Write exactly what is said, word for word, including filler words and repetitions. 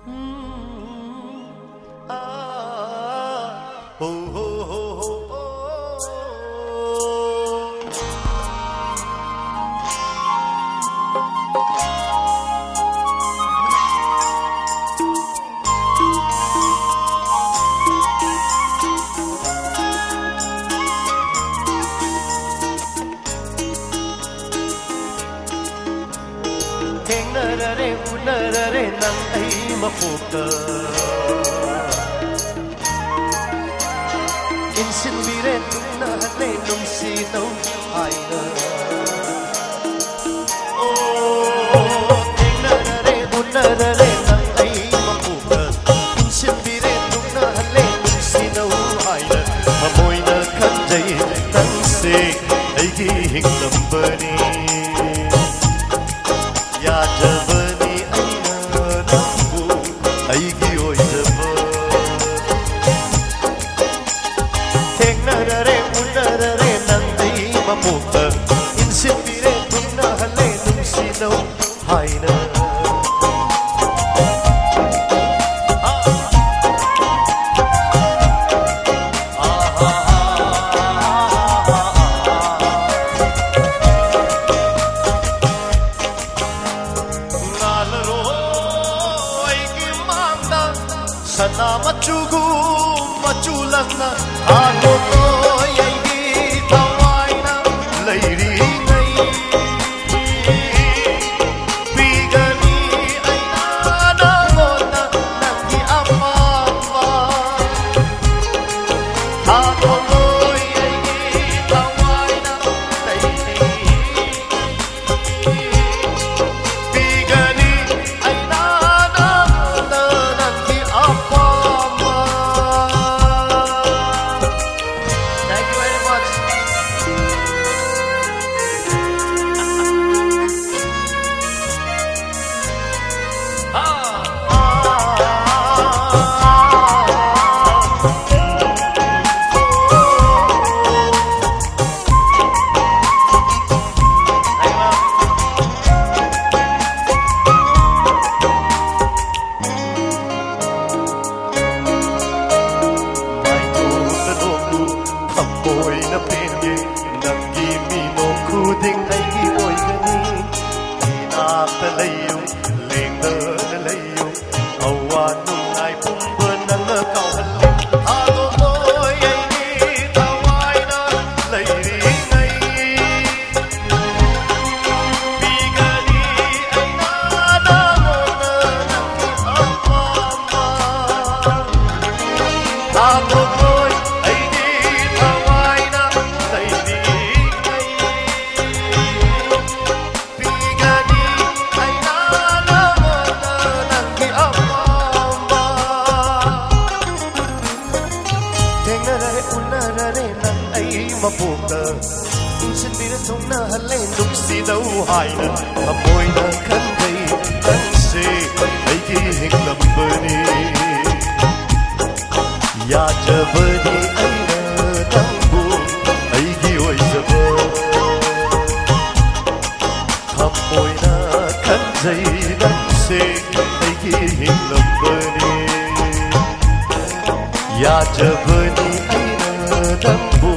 ꯎꯝ, ꯑꯥ, ꯍꯣ, ꯍꯣ, ꯍꯣ, ꯍꯣ, ꯍꯣ꯫ ꯊꯦꯡꯅꯔꯔꯦ, ꯎꯅꯔꯔꯦ ꯅꯪ ꯑꯩ ꯃꯄꯣꯛꯇ꯫ ꯏꯟꯁꯤꯟꯕꯤꯔꯦ, ꯇꯨꯡꯅꯍꯜꯂꯦ ꯅꯨꯡꯁꯤ ꯅꯧ ꯍꯥꯏꯅ꯫ ꯑꯣ, ꯊꯦꯡꯅꯔꯔꯦ, ꯎꯅꯔꯔꯦ ꯅꯪ ꯑꯩ ꯃꯄꯣꯛꯇ꯫ ꯏꯟꯁꯤꯟꯕꯤꯔꯦ, ꯇꯨꯡꯅꯍꯜꯂꯦ ꯅꯨꯡꯁꯤ ꯅꯧ ꯍꯥꯏꯅ꯫ ꯊꯃꯣꯏꯅ ꯈꯟꯖꯩ ꯅꯪꯁꯦ ꯑꯩꯒꯤ ꯍꯤꯡꯂꯝꯕꯅꯤ꯫ ꯌꯥꯖꯕꯅꯤ ꯑꯩꯅ ꯅꯪꯕꯨ ꯑꯩꯒꯤ ꯑꯣꯏꯖꯕ꯫ ꯊꯦꯡꯅꯔꯔꯦ, ꯎꯅꯔꯔꯦ ꯅꯪ ꯑꯩ ꯃꯄꯣꯛꯇ꯫ ꯏꯟꯁꯤꯟꯕꯤꯔꯦ, ꯊꯨꯡꯅꯍꯜꯂꯦ ꯅꯨꯡꯁꯤ ꯅꯧ ꯍꯥꯏꯅ꯫ ꯉꯥꯜꯂꯔꯣ ꯑꯩꯒꯤ ꯃꯥꯡꯗ ꯁꯅꯥ ꯃꯆꯨꯒꯨꯝ ꯃꯆꯨ ꯂꯪꯅ ꯊꯥꯗꯣꯛꯂꯣꯏ ꯑꯩꯒꯤ ꯊꯋꯥꯏꯅ ꯂꯩꯔꯤꯉꯩ꯫ ꯄꯤꯒꯅꯤ ꯑꯩꯅ ꯅꯉꯣꯟꯗ ꯅꯪꯒꯤ ꯑꯄꯥꯝꯕ꯫ ꯊꯥꯗꯣꯛꯂꯣꯏ ꯑꯩꯒꯤ ꯊꯋꯥꯏꯅ ꯂꯩꯔꯤꯉꯩ꯫ ꯄꯤꯒꯅꯤ ꯑꯩꯅ ꯅꯉꯣꯟꯗ ꯅꯪꯒꯤ ꯑꯄꯥꯝꯕ꯫ ꯃꯄꯣꯛꯇ ꯄꯨꯟꯁꯤꯟꯕꯤꯔ ꯊꯨꯡꯅꯍꯜꯂꯦ ꯅꯨꯡꯁꯤꯗꯧ ꯍꯥꯏꯅ ꯊꯃꯣꯏꯅ ꯈꯟꯖꯩ ꯅꯪꯁꯦ ꯑꯩꯒꯤ ꯍꯤꯡꯂꯝꯕꯅꯤ꯫ ꯌꯥꯖꯕꯅꯤ ꯑꯩꯅ ꯅꯪꯕꯨ ꯑꯩꯒꯤ ꯑꯣꯏꯖꯕ ꯊꯃꯣꯏꯅ ꯈꯟꯖꯩ ꯅꯪꯁꯦ ꯑꯩꯒꯤ ꯍꯤꯡꯂꯝꯕꯅꯤ꯫ ꯌꯥꯖꯕꯅꯤ ꯑꯩꯅ ꯅꯪꯕꯨ